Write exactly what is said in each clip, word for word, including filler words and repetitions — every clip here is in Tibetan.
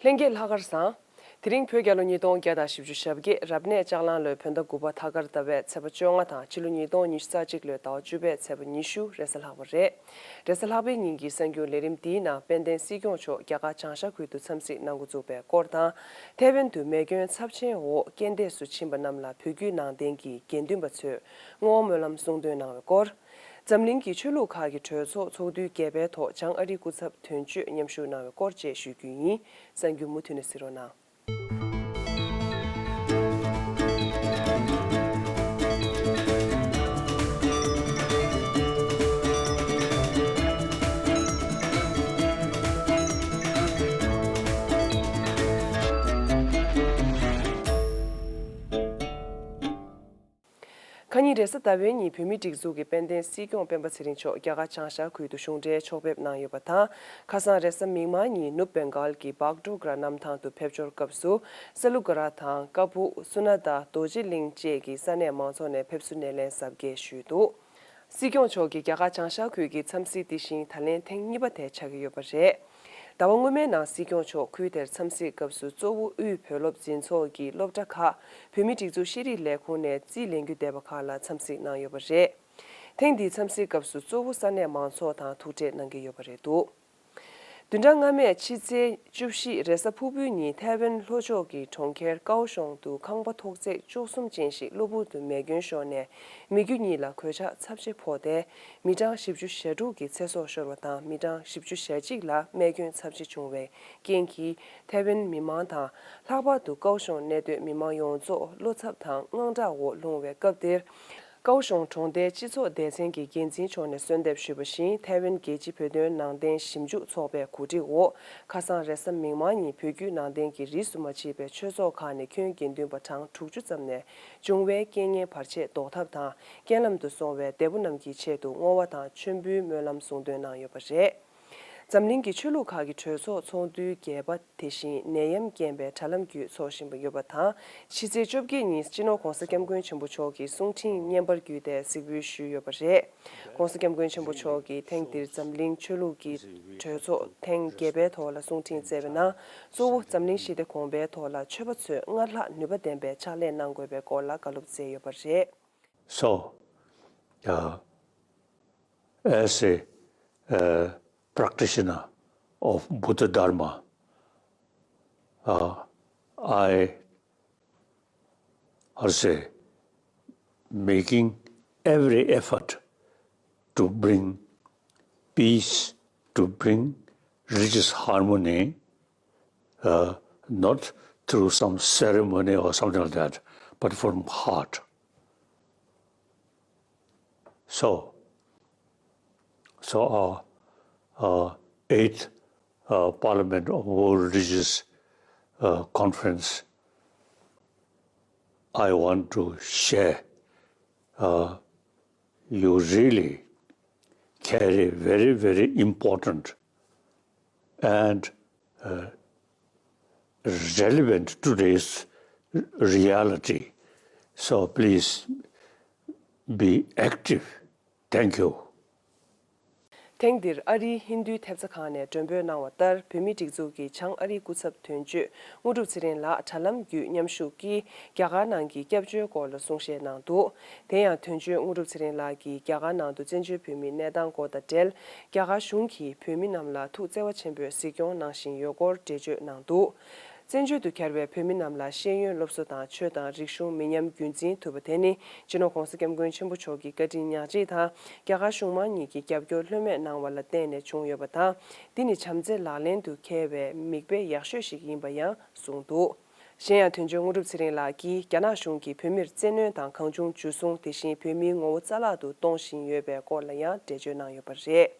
ལྷན་རྒྱས་ལྷག་དཀར་བཟང་། དེ་རིང་བོད་རྒྱལ་ལོ་ཉིས་སྟོང་བརྒྱ་དང་བཞི་བཅུ་ཞེ་བརྒྱད་རབ་གནས་ལྕགས་གླང་ལོའི་བོད་ཟླ་དགུ་པ་ཐ་སྐར་ཟླ་བའི་ཚེས་པ་བཅོ་ལྔ་དང་ཕྱི་ལོ་ཉིས་སྟོང་ཉི་ཤུ་རྩ་གཅིག་ལོའི་ཟླ་བ་བཅུ་པའི་ཚེས་པ་ཉི་ཤུ་རེས་གཟའ་ལྷག་པ་རེད། རེས་གཟའ་ལྷག་པའི་ཉིན་གྱི་གསར་འགྱུར་ལས་རིམ་འདིའི་ནང་དཔལ་ལྡན་སྲིད་སྐྱོང་མཆོག་རྒྱ་གར་བྱང་ཤར་ཁུལ་དུ་འཚམས་གཟིགས་གནང་འགོ་བཙུགས་པའི་སྐོར་དང་། ཐའེ་ཝན་དུ་མེ་སྐྱོན་ཚབས་ཆེན་འོག་རྐྱེན་འདས་སུ་ཕྱིན་པ་རྣམས་ལ་བོད་བརྒྱུད་ནང་བསྟན་གྱི་དགེ་འདུན་པ་ཚོས་བསྔོ་བ་སྨོན་ལམ་གསུང་འདོན་གནང་བའི་སྐོར། འཛམ་གླིང་གི་ཆོས་ལུགས་ཁག་གི་གྲོས་ཚོགས་ཚོགས་དུས་བརྒྱད་པའི་ཐོག་བྱང་ཨ་རིའི་སྐུ་ཚབ་དོན་གཅོད་མཉམ་ཞུགས་གནང་བའི་སྐོར་བཅས་ཞུ་རྒྱུ་ཡིན། གསར་འགྱུར་མུ་མཐུད་ནས་གཟིགས་རོགས་གནང་། ཁ་ཉིན་རེས་གཟའ་ཟླ་བའི་ཉིན་བོད་མིའི་སྒྲིག་འཛུགས་ཀྱི་དཔལ་ལྡན་སྲིད་སྐྱོང་སྤེན་པ་ཚེ་རིང་མཆོག་རྒྱ་གར་བྱང་ཤར་ཁུལ་དུ་གཞུང་འབྲེལ་ཕྱོགས་ཕེབས་གནང་ཡོད་པ་དང་། ཁ་སང་རེས་གཟའ་མིག་དམར་ཉིན་ནུབ་བེང་གཱལ་གྱི་བག་ཀྲོ་གྲ་གནམ་ཐང་དུ་ཕེབས་འབྱོར་སྐབས་སུ། སེ་ལུ་ག་ར་དང་ཀ་སྦུག་སུ་ན་ད་རྡོ་རྗེ་གླིང་བཅས་ཀྱི་ས་གནས་མང་ཚོགས་ནས་ཕེབས་བསུ་སྣེ་ལེན་གཟབ་རྒྱས་ཞུས་འདུག། སྲིད་སྐྱོང་མཆོག་གིས་རྒྱ་གར་བྱང་ཤར་ཁུལ་གྱི་འཚམས་གཟིགས་འདི་བཞིན་ད་ལན་ཐེངས་གཉིས་པ་དེ་ཆགས་ཀྱི་ཡོད་པ་རེད། ཟླ་བ་སྔོན་མའི་ནང་སྲིད་སྐྱོང་མཆོག་ཁུལ་དེར་འཚམས་གཟིགས་སྐབས་སུ་གཙོ་བོ་དབུས་བོད་སློབ་འཛིན་ཚོགས་ཀྱི་སློབ་གྲྭ་ཁག་བོད་མིའི་སྒྲིག་འཛུགས་ཤེས་རིག་ལས་ཁུངས་ནས་རྩིས་ལེན་རྒྱུ་བསྡད་པ་ཁག་ལ་འཚམས་གཟིགས་གནང་ཡོད་པ་རེད། ཐེངས་འདིའི་འཚམས་གཟིགས་སྐབས་སུ་གཙོ་བོ་ས་གནས་མང་ཚོགས་དང་ཐུག་འཕྲད་གནང་གི་ཡོད་པ་རེད་འདུག། བདུན་ཕྲག་སྔ་མའི་ཕྱི་ཚེས་བཅུ་བཞི་རེས་གཟའ་ཕུར་བུའི་ཉིན་ཐའེ་ཝན་ལྷོ་ཕྱོགས་ཀྱི་གྲོང་ཁྱེར་ཀའོ་ཤོང་དུ་ཁང་པ་ཐོག་བརྩེགས་བཅུ་གསུམ་ཅན་ཞིག་གློ་བུར་དུ་མེ་སྐྱོན་ཤོར་ནས་མི་རྒྱུ་གཉིས་ལ་གོད་ཆག་ཚབས་ཆེ་ཕོག་སྟེ། མི་གྲངས་བཞི་བཅུ་ཞེ་དྲུག་གི་ཚེ་སྲོག་ཤོར་བ་དང་མི་གྲངས་བཞི་བཅུ་ཞེ་གཅིག་ལ་རྨས་སྐྱོན་ཚབས་ཆེ་བྱུང་བའི་རྐྱེན་གྱིས་ཐའེ་ཝན་མི་མང་དང་ལྷག་པར་དུ་ཀའོ་ཤོང་གནས་སྡོད་མི་མང་ཡོངས་རྫོགས་བློ་འཚབ་དང་དངངས་སྐྲག་འོག་ལྷུང་བའི་སྐབས་དེར། ཀའོ་ཤོང་གྲོང་སྡེའི་སྤྱི་ཚོགས་སྡེ་ཚན་གྱི་འགན་འཛིན་མཆོག་ནས་གསོལ་འདེབས་ཞུས་པ་བཞིན་ཐའེ་ཝན་རྒྱལ་སྤྱིའི་བོད་དོན་ནང་བསྟན་ཞིབ་འཇུག་ཚོགས་པའི་གོ་སྒྲིག་འོག་ཁ་སང་རེས་གཟའ་མིག་དམར་ཉིན་བོད་བརྒྱུད་ནང་བསྟན་གྱི་རིས་སུ་མ་ཆད་པའི་ཆོས་ཚོགས་ཁག་ནས་ཁྱོན་དགེ་འདུན་པ་གྲངས་དྲུག་ཅུ་ཙམ་ནས་བྱུང་བའི་རྐྱེན་ངན་བར་ཆད་ཟློག་ཐབས་དང་རྐྱེན་ལམ་དུ་སོང་བའི་འདས་པོ་རྣམས་ཀྱི་ཆེད་དུ་བསྔོ་བ་དང་མཆོད་འབུལ་སྨོན་ལམ་གསུང་འདོན་གནང་ཡོད་པ་རེད། འཛམ་གླིང་གི་ཆོས་ལུགས་ཁག་གི་གྲོས་ཚོགས་ཚོགས་འདུའི་བརྒྱད་པ་དེ་བཞིན་ནད་ཡམས་རྐྱེན་པས་དྲ་ལམ་བརྒྱུད་འཚོགས་བཞིན་པ་ཡོད་པ་དང་། ཕྱི་ཚེས་བཅོ་བརྒྱད་ཉིན་སྤྱི་ནོར་༧གོང་ས་༧སྐྱབས་མགོན་ཆེན་པོ་མཆོག་གིས་གསུང་འཕྲིན་བརྙན་པར་བརྒྱུད་དེ་གཟིགས་འབུལ་ཞུས་ཡོད་པ་རེད། ༧གོང་ས་༧སྐྱབས་མགོན་ཆེན་པོ་མཆོག་གིས་ཐེངས་འདིར་འཛམ་གླིང་ཆོས་ལུགས་ཀྱི་གྲོས་ཚོགས་ཐེངས་བརྒྱད་པའི་ཐོག་ལ་གསུང་འཕྲིན་བསྩལ་བའི་ནང་གཙོ་བོ་འཛམ་གླིང་ཞི་བདེ་གོང་འཕེལ་ཐོག་ལ་ཆོས་པ་ཚོས་སྔར་ལྷག་ནུས་པ་ལྡན་པའི་ཕྱག་ལས་གནང་དགོས་པའི་སྐོར་ལ་བཀའ་སློབ་སྩལ་ཡོད་པ་རེད། So, uh, as a, uh, practitioner of Buddha Dharma, uh, I, I say, making every effort to bring peace, to bring religious harmony, uh, not through some ceremony or something like that, but from heart. So, so our, our eighth, uh, Parliament of World Religious, uh, Conference, I want to share, uh, you really carry very, very important and, uh, relevant today's reality. So please be active. Thank you. ཐེངས་འདིར་ཨ་རིའི་ཧིན་རྡུའི་ཐེབས་རྩ་ཁང་ནས་མགྲོན་འབོད་གནང་བ་ལྟར། བོད་མིའི་སྒྲིག་འཛུགས་ཀྱི་བྱང་ཨ་རིའི་སྐུ་ཚབ་དོན་གཅོད་དངོས་གྲུབ་ཚེ་རིང་ལགས་དྲ་ལམ་བརྒྱུད་མཉམ་ཞུགས་ཀྱིས་རྒྱ་གར་ནང་གི་སྐྱབས་བཅོལ་སྐོར་ལ་གསུང་བཤད་གནང་འདུག། དེ་ཡང་དོན་གཅོད་དངོས་གྲུབ་ཚེ་རིང་ལགས་ཀྱིས་རྒྱ་གར་ནང་དུ་བཙན་བྱོལ་བོད་མིའི་གནས་སྟངས་སྐོར་དང་འབྲེལ། རྒྱ་གར་གཞུང་གིས་བོད་མི་རྣམས་ལ་ཐུགས་བརྩེ་བ་ཆེན་པོས་གཟིགས་སྐྱོང་གནང་བཞིན་ཡོད་སྐོར་འགྲེལ་བརྗོད་གནང་འདུག། བཙན་བྱོལ་དུ་གྱར་བའི་བོད་མི་རྣམས་ལ་ཤེས་ཡོན་སློབ་གསོ་དང་ཆོས་དང་རིག་གཞུང་མི་ཉམས་རྒྱུན་འཛིན་ཐུབ་པ་དེ་ནི་སྤྱི་ནོར་༧གོང་ས་༧སྐྱབས་མགོན་ཆེན་པོ་མཆོག་གི་བཀའ་དྲིན་ཉག་གཅིག་དང་། རྒྱ་གར་གཞུང་མང་གཉིས་ཀྱི་རྒྱབ་སྐྱོར་ལྷོད་མེད་གནང་བ་ལ་བརྟེན་ནས་བྱུང་ཡོད་པ་དང་། འདི་ནི་བྱམས་བརྩེ་ལག་ལེན་དུ་འཁེལ་བའི་མིག་དཔེ་ཡག་ཤོས་ཤིག་ཡིན་པ་ཡང་གསུངས་འདུག། གཞན་ཡང་དོན་གཅོད་དངོས་གྲུབ་ཚེ་རིང་ལགས་ཀྱིས་རྒྱ་ནག་གཞུང་གིས་བོད་མིར་བཙན་གནོན་དང་གང་བྱུང་འཇུ་བཟུང་། དེ་བཞིན་བོད་མིའི་ངོ་བོ་རྩ་བརླག་ཏུ་གཏོང་བཞིན་ཡོད་པའི་སྐོར་ལ་ཡང་འགྲེལ་བརྗོད་གནང་ཡོད་པ་རེད།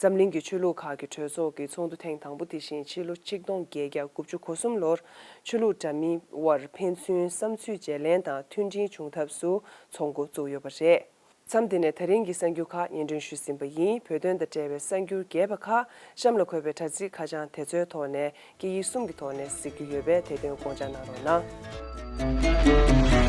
འཛམ་གླིང་གི་ཆོས་ལུགས་ཁག་གི་གྲོས་ཚོགས་ཀྱི་ཚོགས་འདུ་ཐེངས་དང་པོ་དེ་བཞིན་ཕྱི་ལོ་ཆིག་སྟོང་བརྒྱད་བརྒྱ་དགུ་བཅུ་གོ་གསུམ་ལོར་ཆོས་ལུགས་འདྲ་མིན་དབར་ཕན་ཚུན་བསམ་ཚུལ་བརྗེ་ལེན་དང་མཐུན་སྒྲིལ་བྱུང་ཐབས་སུ་ཚོགས་འགོ་བཙུགས་ཡོད་པ་རེད། མཚམས་འདི་ནས་ད་རིང་གི་གསར་འགྱུར་ཁག་སྙན་སྒྲོན་ཞུས་ཟིན་པ་ཡིན། བོད་དོན་དང་འབྲེལ་བའི་གསར་འགྱུར་རྒྱས་པ་ཁག་གཤམ་ལ་འཁོད་པའི་དྲ་ཚིགས་ཁ་བྱང་དེ་ཚོའི་ཐོག་ནས་སྐད་ཡིག་གསུམ་གྱི་ཐོག་ནས་གཟིགས་རྒྱུ་ཡོད་པས་དེ་དོན་དགོངས་འཇགས་གནང་རོགས་གནང་།